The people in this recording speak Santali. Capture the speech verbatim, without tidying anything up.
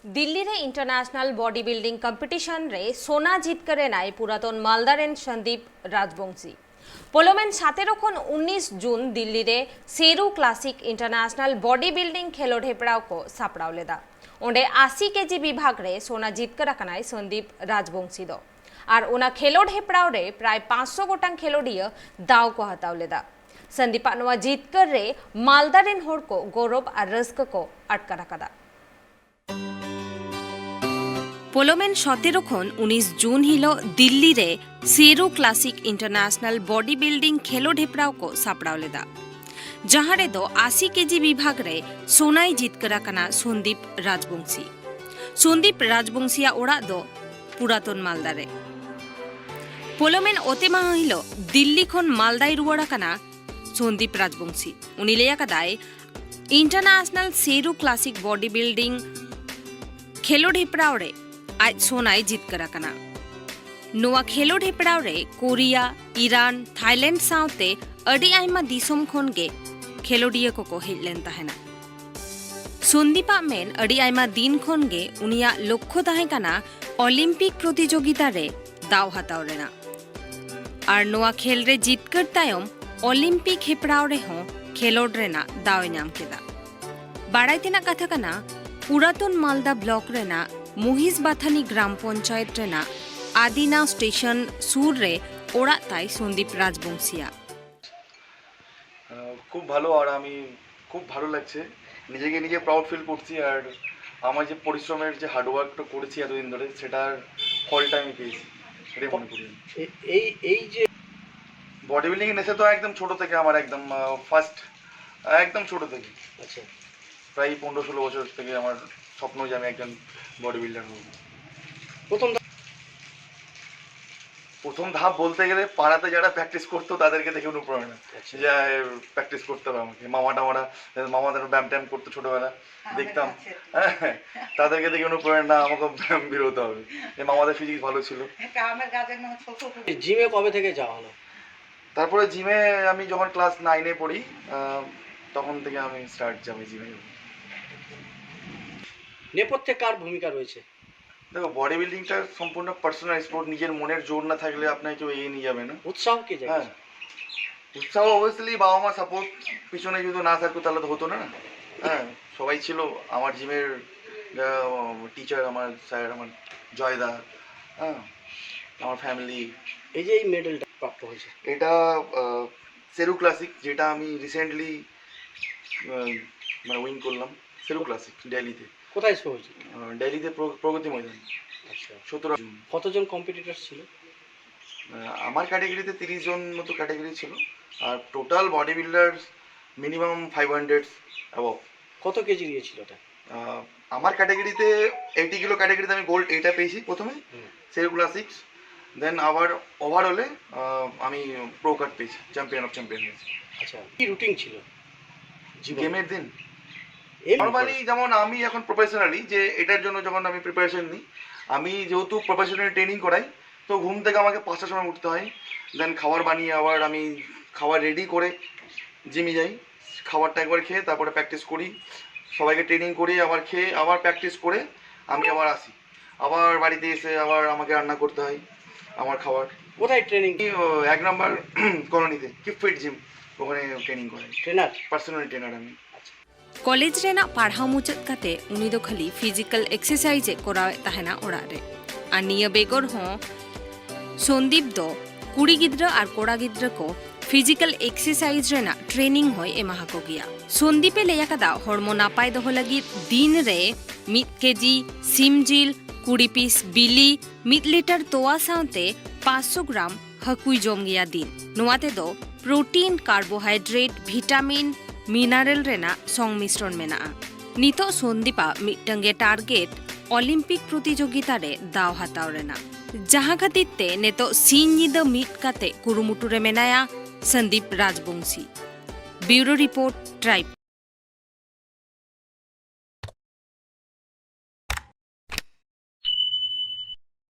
ᱫᱤᱞᱞᱤ ᱨᱮ ᱤᱱᱴᱟᱨᱱᱮᱥᱱᱟᱞ ᱵᱚᱰᱤ ᱵᱤᱞᱰᱤᱝ ᱠᱚᱢᱯᱤᱴᱤᱥᱚᱱ ᱨᱮ ᱥᱳᱱᱟ ᱡᱤᱛᱠᱟᱹᱨ ᱮᱱᱟᱭ ᱯᱩᱨᱟᱛᱚᱱ ᱢᱟᱞᱫᱟ ᱨᱮᱱ ᱥᱚᱱᱫᱤᱯ ᱨᱟᱡᱽᱵᱚᱝᱥᱤ᱾ ᱯᱚᱞᱚᱢᱮᱱ ᱥᱟᱛᱮᱨᱚ ᱠᱷᱚᱱ ᱩᱱᱤᱥ ᱡᱩᱱ ᱫᱤᱞᱞᱤ ᱨᱮ ᱥᱮᱨᱩ ᱠᱞᱟᱥᱤᱠ ᱤᱱᱴᱟᱨᱱᱮᱥᱱᱟᱞ ᱵᱚᱰᱤ ᱵᱤᱞᱰᱤᱝ ᱠᱷᱮᱞᱳᱰ ᱦᱮᱯᱨᱟᱣ ᱠᱚ ᱥᱟᱯᱲᱟᱣ ᱞᱮᱫᱟ᱾ ᱚᱸᱰᱮ ᱟᱥᱤ ᱠᱮᱡᱤ ᱵᱤᱵᱷᱟᱜᱽ ᱨᱮ ᱥᱳᱱᱟ ᱡᱤᱛᱠᱟᱹᱨ ᱟᱠᱟᱱᱟᱭ ᱥᱚᱱᱫᱤᱯ ᱨᱟᱡᱽᱵᱚᱝᱥᱤ ᱫᱚ᱾ ᱟᱨ ᱚᱱᱟ ᱠᱷᱮᱞᱳᱰ ᱦᱮᱯᱨᱟᱣ ᱨᱮ ᱯᱨᱟᱭ ᱯᱟᱸᱪᱥᱚ ᱜᱚᱴᱟᱝ ᱠᱷᱮᱞᱳᱰᱤᱭᱟᱹ ᱫᱟᱣ ᱠᱚ ᱦᱟᱛᱟᱣ ᱞᱮᱫᱟ᱾ ᱥᱚᱱᱫᱤᱯᱟᱜ ᱱᱚᱣᱟ ᱡᱤᱛᱠᱟᱹᱨ ᱨᱮ ᱢᱟᱞᱫᱟ ᱨᱮᱱ ᱦᱚᱲ ᱠᱚ ᱜᱚᱨᱚᱵᱽ ᱟᱨ ᱨᱟᱹᱥᱠᱟᱹ ᱠᱚ ᱟᱴᱠᱟᱨ ᱟᱠᱟᱫᱟ᱾ ᱯᱚᱞᱚᱢᱮᱱ ᱥᱚᱛᱮᱨᱚ ᱠᱷᱚᱱ ᱩᱱᱤᱥ ᱡᱩᱱ ᱦᱤᱞᱳᱜ ᱫᱤᱞᱞᱤ ᱨᱮ ᱥᱮᱨᱩ ᱠᱞᱟᱥᱤᱠ ᱤᱱᱴᱟᱨᱱᱮᱥᱱᱟᱞ ᱵᱚᱰᱤ ᱵᱤᱞᱰᱤᱝ ᱠᱷᱮᱞᱳᱰ ᱦᱮᱯᱨᱟᱣ ᱠᱚ ᱥᱟᱯᱲᱟᱣ ᱞᱮᱫᱟ, ᱡᱟᱦᱟᱸ ᱨᱮᱫᱚ ᱟᱥᱤ ᱠᱮᱡᱤ ᱵᱤᱵᱷᱟᱜᱽ ᱨᱮ ᱥᱳᱱᱟᱭ ᱡᱤᱛᱠᱟᱹᱨ ᱟᱠᱟᱱᱟ ᱥᱚᱱᱫᱤᱯ ᱨᱟᱡᱽᱵᱚᱝᱥᱤ᱾ ᱥᱚᱱᱫᱤᱯ ᱨᱟᱡᱽᱵᱚᱝᱥᱤᱭᱟᱜ ᱚᱲᱟᱜ ᱫᱚ ᱯᱩᱨᱟᱛᱚᱱ ᱢᱟᱞᱫᱟ ᱨᱮ᱾ ᱯᱚᱞᱚᱢᱮᱱ ᱚᱛᱮ ᱢᱟᱦᱟ ᱦᱤᱞᱳᱜ ᱫᱤᱞᱞᱤ ᱠᱷᱚᱱ ᱢᱟᱞᱫᱟᱭ ᱨᱩᱣᱟᱹᱲ ᱟᱠᱟᱱᱟ ᱥᱚᱱᱫᱤᱯ ᱨᱟᱡᱽᱵᱚᱝᱥᱤ᱾ ᱩᱱᱤ ᱞᱟᱹᱭ ᱟᱠᱟᱫᱟᱭ, ᱤᱱᱴᱟᱨᱱᱮᱥᱱᱟᱞ ᱥᱮᱨᱩ ᱠᱞᱟᱥᱤᱠ ᱵᱚᱰᱤ ᱵᱤᱞᱰᱤᱝ ᱠᱷᱮᱞᱳᱰ ᱦᱮᱯᱨᱟᱣ ᱨᱮ ᱟᱡ ᱥᱳᱱᱟᱭ ᱡᱤᱛᱠᱟᱹᱨ ᱟᱠᱟᱱᱟ᱾ ᱱᱚᱣᱟ ᱠᱷᱮᱞᱳᱰ ᱦᱮᱯᱨᱟᱣ ᱨᱮ ᱠᱳᱨᱤᱭᱟ, ᱤᱨᱟᱱ, ᱛᱷᱟᱭᱞᱮᱱᱰ ᱥᱟᱶᱛᱮ ᱟᱹᱰᱤ ᱟᱭᱢᱟ ᱫᱤᱥᱚᱢ ᱠᱷᱚᱱ ᱜᱮ ᱠᱷᱮᱞᱳᱰᱤᱭᱟᱹ ᱠᱚᱠᱚ ᱦᱮᱡ ᱞᱮᱱ ᱛᱟᱦᱮᱱᱟ᱾ ᱥᱚᱱᱫᱤᱯᱟᱜ ᱢᱮᱱ, ᱟᱹᱰᱤ ᱟᱭᱢᱟ ᱫᱤᱱ ᱠᱷᱚᱱ ᱜᱮ ᱩᱱᱤᱭᱟᱜ ᱞᱚᱠᱠᱷᱚ ᱛᱟᱦᱮᱸ ᱠᱟᱱᱟ ᱚᱞᱤᱢᱯᱤᱠ ᱯᱨᱚᱛᱤᱡᱳᱜᱤᱛᱟ ᱨᱮ ᱫᱟᱣ ᱦᱟᱛᱟᱣ ᱨᱮᱱᱟᱜ᱾ ᱟᱨ ᱱᱚᱣᱟ ᱠᱷᱮᱞ ᱨᱮ ᱡᱤᱛᱠᱟᱹᱨ ᱛᱟᱭᱚᱢ ᱚᱞᱤᱢᱯᱤᱠ ᱦᱮᱯᱨᱟᱣ ᱨᱮᱦᱚᱸ ᱠᱷᱮᱞᱳᱰ ᱨᱮᱱᱟᱜ ᱫᱟᱣ ᱮ ᱧᱟᱢ ᱠᱮᱫᱟ᱾ ᱵᱟᱲᱟᱭ ᱛᱮᱱᱟᱜ ᱠᱟᱛᱷᱟ ᱠᱟᱱᱟ, ᱯᱩᱨᱟᱛᱚᱱ ᱢᱟᱞᱫᱟ ᱵᱞᱚᱠ ᱨᱮᱱᱟᱜ ᱢᱚᱦᱤᱥ ᱵᱟᱛᱷᱟᱱᱤ ᱜᱨᱟᱢ ᱯᱚᱧᱪᱟᱭᱮᱛ ᱨᱮᱱᱟᱜ ᱟᱫᱤᱱᱟ ᱥᱴᱮᱥᱚᱱ ᱥᱩᱨ ᱨᱮ ᱚᱲᱟᱜ ᱛᱟᱭ ᱥᱚᱱᱫᱤᱯ ᱨᱟᱡᱽᱵᱚᱝᱥᱤᱭᱟᱜ᱾ আহ, খুব ভালো। আর আমি খুব ভালো লাগছে, নিজেকে নিজে প্রাউড ফিল করছি। আর আমার যে পরিশ্রমের যে হার্ডওয়ার্কটা করেছি এতদিন ধরে, সেটার ফলটা আমি পেয়েছি, এটাই মনে করি আমি। এ- এই এই যে বডি বিল্ডিং নেশা তো একদম ছোট থেকে আমার, একদম ফার্স্ট, একদম ছোট থেকে, আচ্ছা প্রায় পনেরো ষোলো বছর থেকে আমার স্বপ্ন যে আমি একজন বডি বিল্ডার হব। প্রথম প্রথম ধাপ বলতে গেলে পাড়াতে যারা প্র্যাকটিস করতো তাদেরকে দেখে অনুপ্রেরণা, আচ্ছা। যে প্র্যাকটিস করতে হবে আমাকে। মামা টামারা, মামা তারা ব্যায়াম ট্যায়াম করতো ছোটবেলা, দেখতাম। হ্যাঁ, তাদেরকে দেখে অনুপ্রেরণা, আমাকে ব্যায়াম বেরোতে হবে। যে মামাদের ফিজিক্স ভালো ছিল। একটা আমের গাছ একদম ছোট ছোট। জিমে কবে থেকে যাওয়া হলো? তারপরে জিমে আমি যখন ক্লাস নাইনে পড়ি, আহ, তখন থেকে আমি স্টার্ট যাবো জিমে। নেপথ্যে কার ভূমিকা রয়েছে? দেখো, বডি বিল্ডিংটা সম্পূর্ণ পার্সোনাল স্পোর্ট। নিজের মনের জোর না থাকলে আপনাকে কেউ এগিয়ে নিয়ে যাবে না। উৎসাহ কে জাগে? হ্যাঁ, উৎসাহ অবভিয়াসলি বাবা মা সাপোর্ট পিছনে যদি না থাকতো তাহলে তো হতো না। হ্যাঁ, সবাই ছিল। আমার জিমের টিচার, আমার স্যার, আমার জয়দা, হ্যাঁ, আমার ফ্যামিলি। এই যে এই মেডেলটা প্রাপ্ত হয়েছে, এটা সেরু ক্লাসিক, যেটা আমি রিসেন্টলি মানে উইন করলাম। সেরু ক্লাসিক দিল্লিতে। কোথায় শো হয়েছে? আহ, দিল্লিতে প্র- প্রগতি ময়দান, আচ্ছা, সতেরো জুন। কতজন কম্পিটিটর ছিল? আহ, আমার ক্যাটাগরিতে তিরিশ জন মতো ক্যাটাগরি ছিল। আর total body builder minimum five hundred above. কত কেজি দিয়েছিল ওটা? আমার ক্যাটাগরিতে এইটি কিলো ক্যাটাগরিতে আমি গোল্ড এইটা পেয়েছি প্রথমে, হুম। সেরু ক্লাসিক্স। দেন আবার ওভারঅলে আমি প্রো কার্ড পেয়েছি, চ্যাম্পিয়ন অফ চ্যাম্পিয়ন হয়েছি। আচ্ছা, কি রুটিন ছিল জীবনে? গেমের দিন এমনি নর্মালি যেমন আমি এখন প্রফেশনালি যে এটার জন্য যখন আমি প্রিপারেশন নিই, আমি যেহেতু প্রফেশনাল ট্রেনিং করাই, তো ঘুম থেকে আমাকে পাঁচটার সময় উঠতে হয়। দেন খাবার বানিয়ে আবার আমি খাবার রেডি করে জিমে যাই। খাবারটা একবার খেয়ে তারপরে প্র্যাকটিস করি, সবাইকে ট্রেনিং করি, আবার খেয়ে আবার প্র্যাকটিস করে আমি আবার আসি। আবার বাড়িতে এসে আবার আমাকে রান্না করতে হয় আমার খাবার। কোথায় ট্রেনিং? আমি, ও, এক নম্বর কলোনিতে কিপ ফিট জিম, ওখানে ট্রেনিং করাই। ট্রেনার? পার্সোনাল ট্রেনার আমি। ᱠᱚᱞᱮᱡᱽ ᱨᱮᱱᱟᱜ ᱯᱟᱲᱦᱟᱣ ᱢᱩᱪᱟᱹᱫ ᱠᱟᱛᱮ ᱩᱱᱤ ᱫᱚ ᱠᱷᱟᱹᱞᱤ ᱯᱷᱤᱡᱤᱠᱟᱞ ᱮᱠᱥᱟᱨᱥᱟᱭᱤᱡᱽ ᱮ ᱠᱚᱨᱟᱣᱮᱫ ᱛᱟᱦᱮᱱᱟ ᱚᱲᱟᱜ ᱨᱮ᱾ ᱟᱨ ᱱᱤᱭᱟᱹ ᱵᱮᱜᱚᱨ ᱦᱚᱸ ᱥᱚᱱᱫᱤᱯ ᱫᱚ ᱠᱩᱲᱤ ᱜᱤᱫᱽᱨᱟᱹ ᱟᱨ ᱠᱚᱲᱟ ᱜᱤᱫᱽᱨᱟᱹ ᱠᱚ ᱯᱷᱤᱡᱤᱠᱟᱞ ᱮᱠᱥᱟᱨᱥᱟᱭᱤᱡᱽ ᱨᱮᱱᱟᱜ ᱴᱨᱮᱱᱤᱝ ᱦᱚᱸᱭ ᱮᱢᱟ ᱟᱠᱚ ᱜᱮᱭᱟ᱾ ᱥᱚᱱᱫᱤᱯ ᱮ ᱞᱟᱹᱭ ᱟᱠᱟᱫᱟ, ᱦᱚᱲᱢᱚ ᱱᱟᱯᱟᱭ ᱫᱚᱦᱚ ᱞᱟᱹᱜᱤᱫ ᱫᱤᱱ ᱨᱮ ᱢᱤᱫ ᱠᱮᱡᱤ ᱥᱤᱢ ᱡᱤᱞ, ᱠᱩᱲᱤ ᱯᱤᱥ ᱵᱤᱞᱤ, ᱢᱤᱫ ᱞᱤᱴᱟᱨ ᱛᱚᱣᱟ ᱥᱟᱶᱛᱮ ᱯᱟᱸᱪᱥᱚ ᱜᱨᱟᱢ ᱦᱟᱹᱠᱩᱭ ᱡᱚᱢ ᱜᱮᱭᱟ ᱫᱤᱱ᱾ ᱱᱚᱣᱟ ᱛᱮᱫᱚ ᱯᱨᱳᱴᱤᱱ, ᱠᱟᱨᱵᱳᱦᱟᱭᱰᱨᱮᱴ, ᱵᱷᱤᱴᱟᱢᱤᱱ, ᱢᱤᱱᱟᱨᱮᱞ ᱨᱮᱱᱟᱜ ᱥᱚᱝᱢᱤᱥᱨᱚᱱ ᱢᱮᱱᱟᱜᱼᱟ᱾ ᱱᱤᱛᱚᱜ ᱥᱚᱱᱫᱤᱯᱟᱜ ᱢᱤᱫᱴᱟᱝ ᱜᱮ ᱴᱟᱨᱜᱮᱴ ᱚᱞᱤᱢᱯᱤᱠ ᱯᱨᱚᱛᱤᱡᱳᱜᱤᱛᱟ ᱨᱮ ᱫᱟᱣ ᱦᱟᱛᱟᱣ ᱨᱮᱱᱟᱜ, ᱡᱟᱦᱟᱸ ᱠᱷᱟᱹᱛᱤᱨ ᱛᱮ ᱱᱤᱛᱚᱜ ᱥᱤᱧ ᱧᱤᱫᱟᱹ ᱢᱤᱫ ᱠᱟᱛᱮ ᱠᱩᱨᱩᱢᱩᱴᱩ ᱨᱮ ᱢᱮᱱᱟᱭᱟ Sandip Rajbanshi. Bureau report, tribe.